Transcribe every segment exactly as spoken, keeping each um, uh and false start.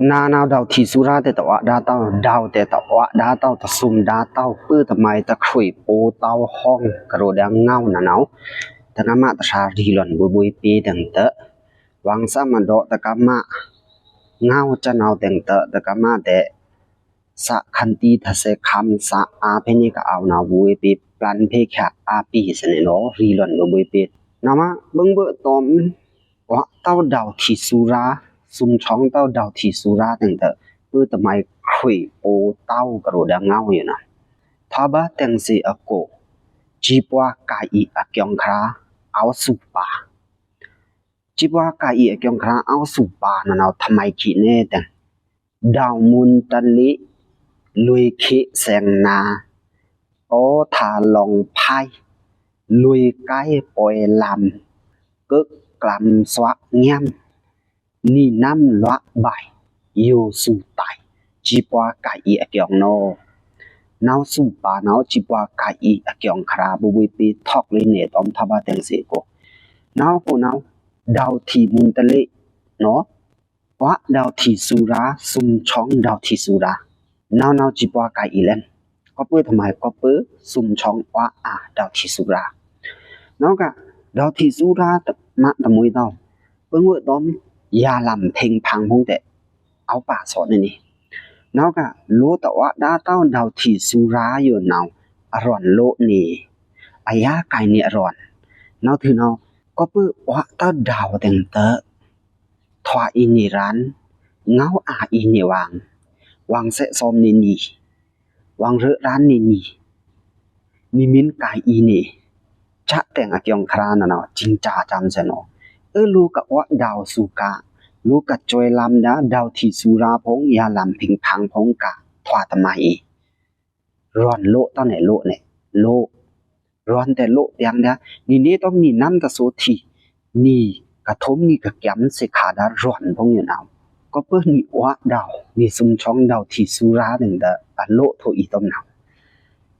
နါနဝ်ဒဝ်ထီစူရာ တအိုက်ဒါတဝ် ဒဝ်တအိုက်ဒါတဝ် တသုမ်ဒါတဝ် ပႂ်တမိုင်တခွိုတ်ပိုတဝ် ဟွံကရိုဒင်ငေါနဝ် တကမတဆာရီလွန်ဘွေဘွေပေဒင်တ ဝင်စမဒေါ်တကမ ငေါစနဝ်ဒင်တ တကမတဲ စခန်တီတဆဲခမ်စအာဖဲန့ၣ်ကအဝ်နဝ်ဘွေပေ ပလန်ဖဲခါအာပီစနေနီၤ ရီလွန်ဘွေဘွေပေ နမဘိုင်ဘိုက်တွမ် အိုက်တဝ်ဒဝ်ထီစူရာ သုမ်ချွင်းတဝ်ဒဝ်ထီစူရာဒင်တ ပႂ်တမိုင်ခွိုတ်ပိုတဝ်ကရိုဒင်ငေါယိုနဝ် ထဘတဲင်စီအကို စံးပှာ်ကၢအီအကျင်ခရာ အဝ်သူပါ စံးပှာ်ကၢအီအကျင်ခရာ အဝ်သူပါနဝ် ထမိုင်ခံန့ၣ်တဲ ဒဝ်မွန်တလီ လွေခေတ်စဲင်နာ အိုထါလွင်ဖိုင် လွေကိုင်းပွေလမ် ကိုတ်ကျမ်စွာညမ် နံနမ်လွာ်ဘိုင် ယိုသူတိုင် စံးပှာ်ကၢအီအကျင်နီၤ နဝ်သူပါနဝ် စံးပှာ်ကၢအီအကျင်ခရာ ဘွေဘွေပေ ထောက်လေးနယ်တွမ် ထဘတဲင်စီအကို နဝ်ကိုနဝ် ဒဝ်ထီမွန်တလီ နီၤ အိုက်ဒဝ်ထီစူရာ သုမ်ချွင်းဒဝ်ထီစူရာ နဝ်နဝ်စံးပှာ်ကၢအီလဲၣ် ကီုပႃႉထမိုင် ကီုပႃႉသုမ်ချွင်းအိုက်အါဒဝ်ထီစူရာ နဝ်က ဒဝ်ထီစူရာတမတမွေတဝ် ပႂ်ငိုတ်တွမ် ယၤလမ်ဖင်းဖန်းဖုံးတဲ အဝ်ပါသော့န့ၣ်န့ၣ် နဝ်က လိုတအိုက်ဒါတဝ်ဒဝ်ထီစူရာယိုနဝ် အရွန်လိုန့ၣ် အယါကၢ်န့ၣ်အရွန် နဝ်ထုနဝ် ကီုပႃႉအိုက်တဝ်ဒဝ်ဒင်တ ထွာအီန့ၣ်ရန် ငေါအါအီန့ၣ်ဝင် ဝင်စဲးသွမ်န့ၣ်နံၤ ဝင်ရ့ရန်န့ၣ်နံၤ နံမင်းကၢအီန့ၣ် စတဲင်အကျင်ခရာနဝ် စံးစၢ်စမ်းစဲနီၤ အႃး လိုကအိုက်ဒဝ်သူက လိုကစွဲလမ်းဒါ ဒဝ်ထီစူရာဖုံး ယၤလမ်ဖင်းဖန်းဖုံးက ထွာတမိုင်အီ ရွန်လိုတဝ်န့ၣ်လိုန့ၣ် လို ရွန်တဲလိုပျဲင်ဒါ နံန့ၣ်တွမ်နံနမ်တသိုထီ နံကထုံးနံကကျမ်စဲခါဒါ ရွန်ဖုံးယိုနဝ် ကီုပႃႉနံအိုက်ဒဝ် နံသုမ်ချွင်းဒဝ်ထီစူရာဒင်တ အလိုထိအီတွမ်နဝ်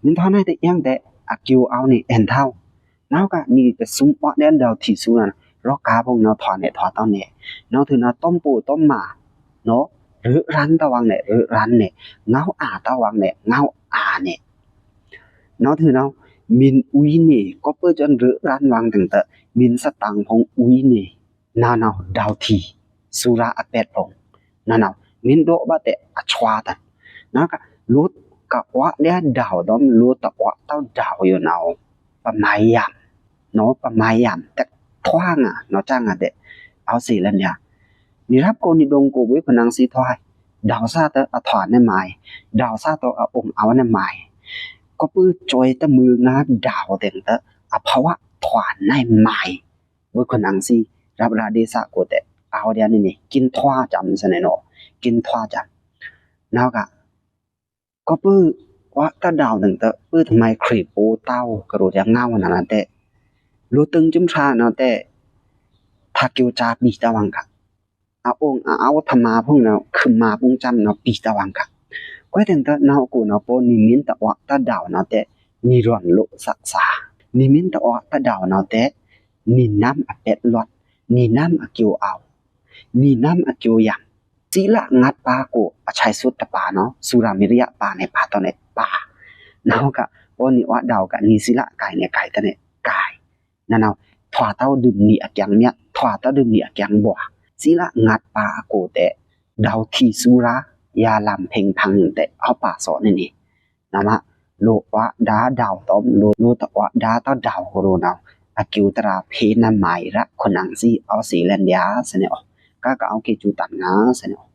မ့ၢ်ထွာနဝ်တဲယင်တဲ အကျိုးအဝ်န့ၣ် အဲၣ်ထဝ် နဝ်က နံကသုမ်အိုက်ဒဝ်ဒဝ်ထီစူရာ ရော့ကါဖုံးနဝ်ထွာန့ၣ်ထွာတဝ်န့ၣ် နဝ်ထုနဝ်တွမ်ပို့တွမ်မာ နီၤ ရ့ရန်တဝ်ဝင်န့ၣ် ရ့ရန်န့ၣ် ငေါအါတဝ်ဝင်န့ၣ် ငေါအါန့ၣ် နဝ်ထုနဝ် မင်းဝီန့ၣ် ကီုပႃႉစွမ်းရ့ရန်ဝင်ဒင်တ မင်းစတန်ဖုံးဝီန့ၣ် နဝ်နဝ် ဒဝ်ထီစူရာအပျဲၢ်ဖုံး နဝ်နဝ် မင်းဒိုးဘၣ်တဲအစွါတၢ် နဝ်က လိုကအိုက်ဒဝ်တွမ် လိုတအိုက်တဝ်ဒဝ်ယိုနဝ် ပမိုင်ယမ် နီၤ ပမိုင်ယမ် တဲထွာငါ နီၤစၢ်ငါတဲ အဝ်စီလဲၣ်န့ၣ် နံရပ်ကို နံဒိုင်ကို ဘွေခွန်နင်စံထွာ ဒဝ်စၢ်တအထွာန့ၣ်မိုင် ဒဝ်စၢ်တအအိုင်အဝ်န့ၣ်မိုင် ကီုပၢစွဲတမုင်ငါဒဝ်ဒင်တ အဖဝထွာန့ၣ်မိုင် ဘွေခွန်နင်စံ ရပ်ရဒေသကို တဲ အဝ်ဒ်န့ၣ်န့ၣ် ကင်းထွာစမ်းစဲန့ၣ်နီၤ ကင်းထွာစမ်း နဝ်က ကီုပၢ အိုက်တဝ်ဒဝ်ဒင်တ ပႂ်တမိုင်ခွိုတ်ပိုတဝ်ကရူၢ်ဒင်ငေါနဝ်တဲ လိုတင်စံဖြာနဝ်တဲ ထးကျိုးစၢ်ပီတဝ်ဝင်က အအိုင်အဝ်ထမါဖုံးနဝ် ခုမါဖုံးစံနဝ်ပီတဝ်ဝင်က ကွဲးဒင်တ နဝ်အကိုနဝ်ပေ့ နံမင်းတအိုက်တဝ်ဒဝ်နဝ်တဲ နံရွန်လိုစက်စၢ် နံမင်းတအိုက်တဝ်ဒဝ်နဝ်တဲ နံနမ်အပျဲၢ်လွတ် နံနမ်အကျိုးအဝ် နံနမ်အကျိုးယမ် စံလငတ်ပါကို အချိုက်စုတ်တပါနဝ် စူရာမီရယပါန့ၣ် ပါတဝ်န့ၣ် ပါ နဝ်က ပေ့နံအိုက်ဒဝ်က နံစံလကိုင်န့ၣ် ကိုင်တဝ်န့ၣ် ကိုင် နဝ်နဝ် ထွာတဝ်ဒုံနံအကျင်မျတ် ထွာတဝ်ဒုံနံအကျင်ဘွာ စံလငတ်ပါအကိုတဲ ဒဝ်ထီစူရာ ယၤလမ်ဖင်းဖန်းတဲ အဝ်ပါသော့န့ၣ်န့ၣ် နမ လိုအိုက်ဒါဒဝ်တွမ် လိုတအိုက်ဒါတဝ်ဒဝ်ကရူၢ်နဝ် အကျိုးတရာ်ဖဲနမိုင်ရပ်ခွန်နင်စံ အဝ်စီလဲၣ်ဒ်စဲန့ၣ်အိၣ် ကကအိုက့ၤစူတန်ငါစဲန့ၣ်